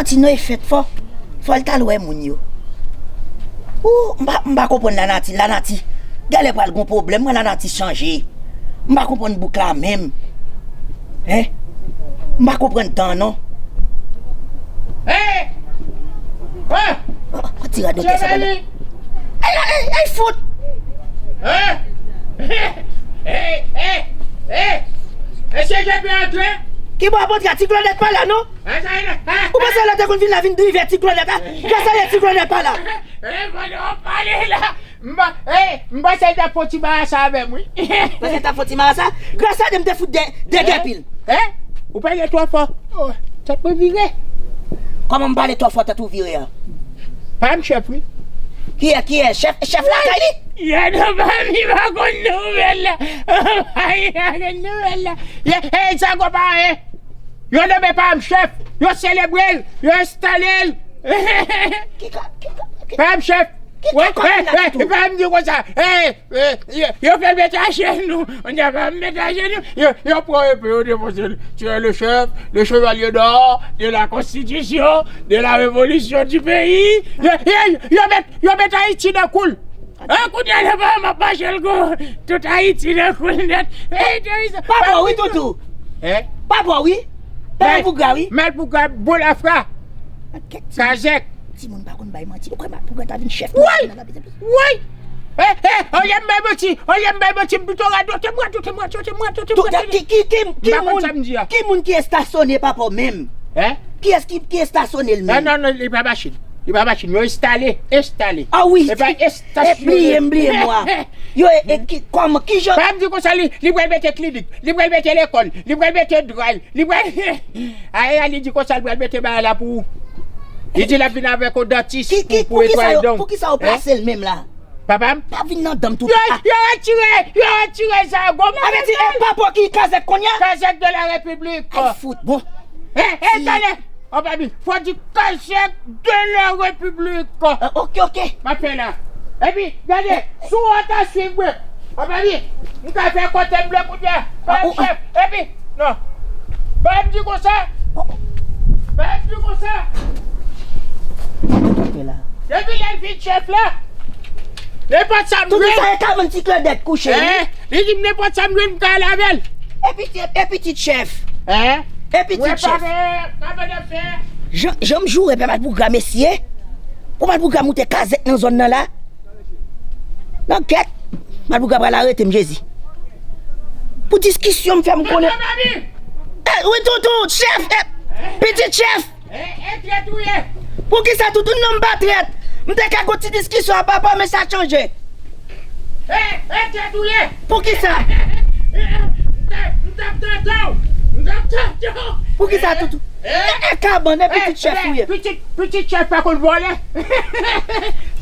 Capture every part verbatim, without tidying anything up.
Lanati non e fèt fò. Fò l t al wè moun yo. Ou, m pa, m pa konprann Lanati, Lanati. Genlè pral gon pwoblèm, mwen Lanati chanje. M pa konprann bouk la menm. Hein? M pa konprann tan non. Hey! Hey! An ti radotè sa la. Ey, ey, ey, fout! Hein? Hey, hey, hey! Mesye Jepi antre? Ki bò ap antre a? Ti Klodèt pa la non? Ou panse lè te konn vin la vin drive Ti Klodèt la? Gras a Dye Ti Klodèt pa la. Eh, bon, w pale la. M pa, eh, m panse l t ap fè yon ti marasa avè m, wi. Panse l t ap fè yon ti marasa? Gras a Dye m te fout de, de gèpil. Eh? Ou pale twò fò. Oh, tèt mwen vire. Kòman m pale twò fò tèt ou vire a? Pa m chèf, wi. Kiyès, kiyès? Chèf, chèf lakay li? Ya, non, pa m, li pa konn nouvèl la. Pa m, li pa konn nouvèl la. Ya, eh, sa konpa, eh. Yo nonmen pa m chèf, yo selebre l, yo enstale l. Ki ka, ki ka, ki ka, pa m chèf. Ki ka kòmann la tou? Pa m di konsa. Eh, eh, yo, yo fè l mete ajenou. Kounye a pa m mete ajenou. Yo, yo pran epe, yo depoze l. Tu es le chef, le chevalier d'or de la constitution, de la révolution du pays. Yo, yo, yo met, yo met Ayiti nan kou l. Ah, kounye a la pa m ap mache l kou. Tout Ayiti nan kou l nèt. Ey, Teresa. Pa bò wi, Toutou. Hein? Pa bò wi. Pa Mèt, Malpougra wi. Malpougra, Bolafra. Kèk ti Kazèk. Timoun pa konn bay manti. Ou kwè Malpougra ta vin chèf nan la? Woy! Woy! Eh, eh, olye m bay manti, olye m bay manti, m pito radote m, radote m, radote m, radote m, radote m. Ki, ki, ki, ki moun, ki moun ki estasyone papa w menm? Hein? Kiyès ki, ki estasyone l menm? Non, non, non, li pa machin. Li pa machin. Yo enstale, enstale. Ah wi. E pa estasyone. E bliye m, bliye m, wa. Yo, e, e ki, kòman, ki jan? Pa m di konsa li, li pral mete klinik, li pral mete lekòl, li pral mete dray, li pral. Aya, li di konsa li pral mete bagay la pou ou. Li di l ap vin avèk yon dantis pou, pou netwaye dan w. Poukisa yo plase l menm la? Papa m? Pa vin nan dan m tout. Yo, yo retire, yo retire sa, gwo. Avèti, e papa w ki kazèk kounye a? Kazèk de la Repiblik. Ay, fout, bon. Eh, eh, tande. An pa di, fò di Kazèk de la Repiblik. Ah, ok, ok. M ap fè la. Epi, gade, si w ta swiv mwen. An pa di, m ka fè kote m vle kounye a. Pa m chèf. Epi, non. Pa m di konsa. Pa m di konsa. Depi lè l vin chèf la, nenpòt sa m vle. Toutou sa e ka vann ti Klodèt kouche, wi. Eh, li di m nenpòt sa m vle, m ka al avè l. E pitit, e pitit chèf. Hein? E pitit chèf. Jan, jan m joure pè Malpougra, mesye. Pou Malpougra moute kazèk nan zòn nan la. Nan kèt. Malpougra pral arete m, Jezi. Pou diskisyon m fè m konnen. Eh, wi, Toutou, chèf, eh, pitit chèf. Eh, eh, trèt ou ye? Poukisa Toutou non m pa trèt? M te ka gon ti diskisyon ak papa, men sa chanje. Eh, eh, trèt ou ye? Poukisa? M t ap, m t ap tande w. M t ap tande w. Poukisa Toutou? Eh, eh, kabann, e pitit chèf ou ye? Pitit, pitit chèf pa konn vòlè.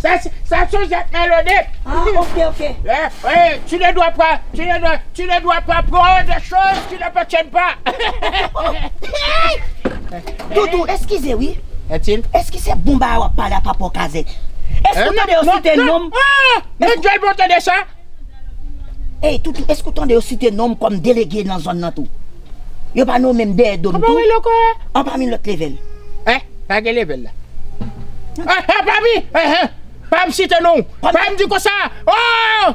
Sa, sa se Jacques Melody. Ah, ok, ok. Eh, eh, tu ne dois pas, tu ne dois, tu ne dois pas prendre des choses qui n'appartiennent pas. Toutou, eskize wi. Etil? Èske se bon bagay w ap pale a papa w kazèk? Èske w tande yo site non m? Ah! Èske w tande sa? Ey, Toutou, èske w tande yo site non m kòm delege nan zòn nan tou? Yo pa nonmen m dèyè do m tou? Anpami lòt levèl. Eh, pa gen levèl la. Eh, eh, pa mi! Eh, eh. Pa m site non w. Pa m di konsa. Oh!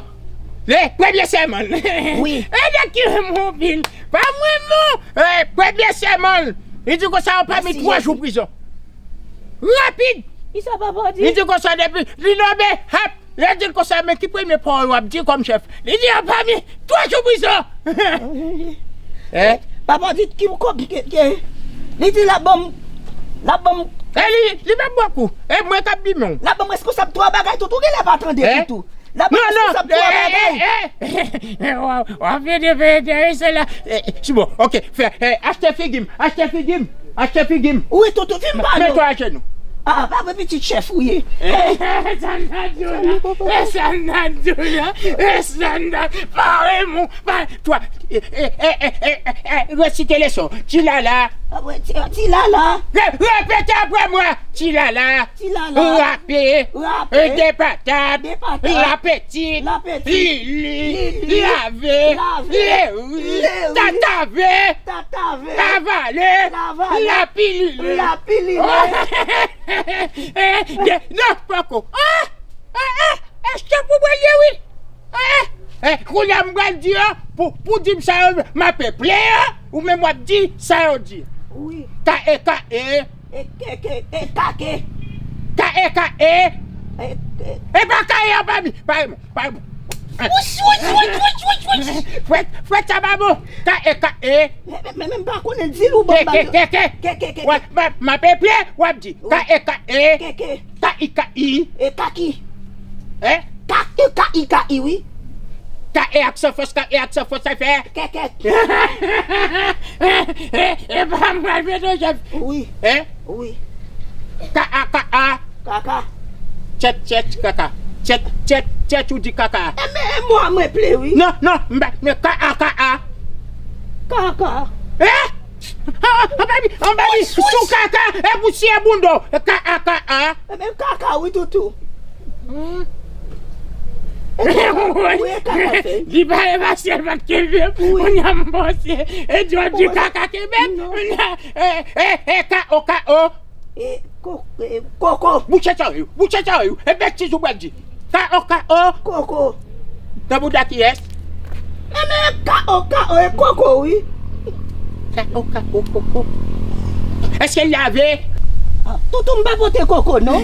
Le premye sèman. Wi. E nèg ki renmen w anpil. Pa mwen non. Eh, premye sèman. Li di konsa, anpami twa jou prizon. Rapid. Kisa papa di? Li di konsa depi, li nonmen, hap, li di konsa, men ki premye pawòl w ap di kòm chèf? Li di anpami twa jou prizon. Eh? Papa di ki, ki, ki, li di l ap ban m, l ap ban m. Eh, li, li pa bò kou. Eh, mwen k ap bimen w. L ap ban m reskonsab twa bagay, Toutou genlè pa tande Toutou. L ap ban m reskonsab twa bagay. Eh, eh, eh, w ap, w ap vin fè enterese la. Eh, eh, si bon, ok, fè, eh, achte figi m, achte figi m, achte figi m. Wi, Toutou, vin pale. Mete w ajenou. Ah, pa vre pitit chèf ou ye. E sa m ta di w la. E sa m ta di w la. E sa m ta pare mou. Pa, twa, e, e, e, e, e, e, resite leson. Ti lala. Ah, wè, ti, ti lala. Re-, repete apre mwen. Ti lala. Ti lala. Rape. Rape. Depatat. Depatat. Lapetit. Lapetit. Lili. Lili. Lave. Lave. Leri. Leri. Tatave. Tatave. Lavale. Lavale. Lapilile. Lapilile. Eh, de, non, poko. Ah! Eh, eh, èske pou mwen ye, wi? Eh, eh, kounye a m pral di yo, pou, pou di m sa yo, m ape plen yo, ou menm w ap di sa yo di. Wi. Ka e ka e. E ke ke, e ka ke. Ka e ka e. E, e. E pa ka e an pa mi, pa e mwen, pa e mwen. Wouch, wouch, wouch, wouch, wouch, wouch. Fwèt, fwèt sa pa bon. Ka e ka e. Men, men, men, men m pa konnen di l ou ban m. Ke, ke, ke, ke. Ke, ke, ke, ke. W ap, m ap, m ape plen, w ap di. Ka e ka e. Ke, ke. Ka i ka i. E kaki. Hein? Ka i ka i ka i, wi. Ka e ak san fòs, ka e ak san fòs, sa fè. Kèkèt. E pa mwen mete chèf. Wi. Hein? Wi. Ka a ka a. Kaka. Tchèt tchèt kaka. Tchèt tchèt tchèt ou di kaka. E men, e mwa mwen ple, wi. Non, non, m pa, men ka a ka a. Kaka. Eh? Anba mi, anba mi, sou kaka, e pousyè bounda w, ka a ka a. E men kaka wi toutou. Hmm. E kaka, wi, e kaka fè. Li pale pasyèl pa t kenbe m, kounye a m panse, e di w di kaka kenbe m, kounye a, e, e, e, ka o, ka o. E, ko, e, koko. Bouche sa yo, bouche sa yo, e betiz ou pral di. Ka o, ka o. Koko. Nan bouda kiyès? Enben, ka o, ka o, e koko, wi. Ka o, ka o, koko. Èske l lave? Ah, toutou m pa pote koko, non.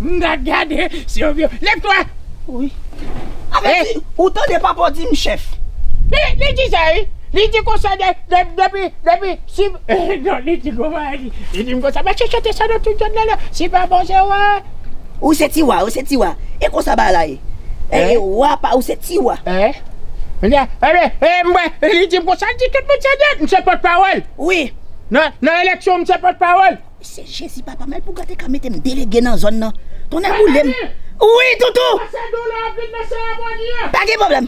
M ta gade si yo vye. Lève-toi! Wi. Avèti, ou tande papa w di m chèf. Li, li di sa, wi. Li di konsa de, de, depi, depi, si, non, li di konsa, li, li di m konsa, mèt chèche te sa nan tout zòn nan la, si pa bon, se wa. Ou se ti wa, ou se ti wa. E konsa bagay la ye. E, e wa pa, ou se ti wa. Eh? Ebyen, eh, mwen, li di m konsa, li di tout moun se nèg, m se pòtpawòl. Wi. Nan, nan eleksyon, m se pòtpawòl. Se Jezi papa, men pou gade ka mete m delege nan zòn nan. Tonnè boule m. Wi, toutou. Pase dou la vin nan seremoni an. Pa gen pwoblèm.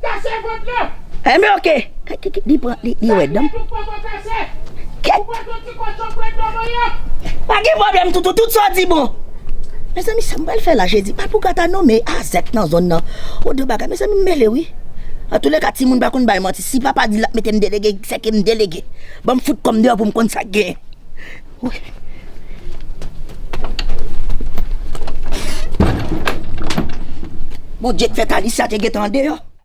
Kase vant lan. Enben, oke. Ki, ki, ki, li pran, li, li wè dan m. Kèt. Pa gen pwoblèm, toutou, tout sa w di bon. Mezanmi, sa m pral fè la, Jezi? Pa pou gade nonmen azèk nan zòn nan. O de bagay, mezanmi, m mele, wi. Antouleka, timoun pa konn bay manti. Si papa di l ap mete m delege, se ke m delege. Ban m fout kò m deyò pou m konn sa k genyen. Wi. Bondye k fè Talisa te gentan andeyò.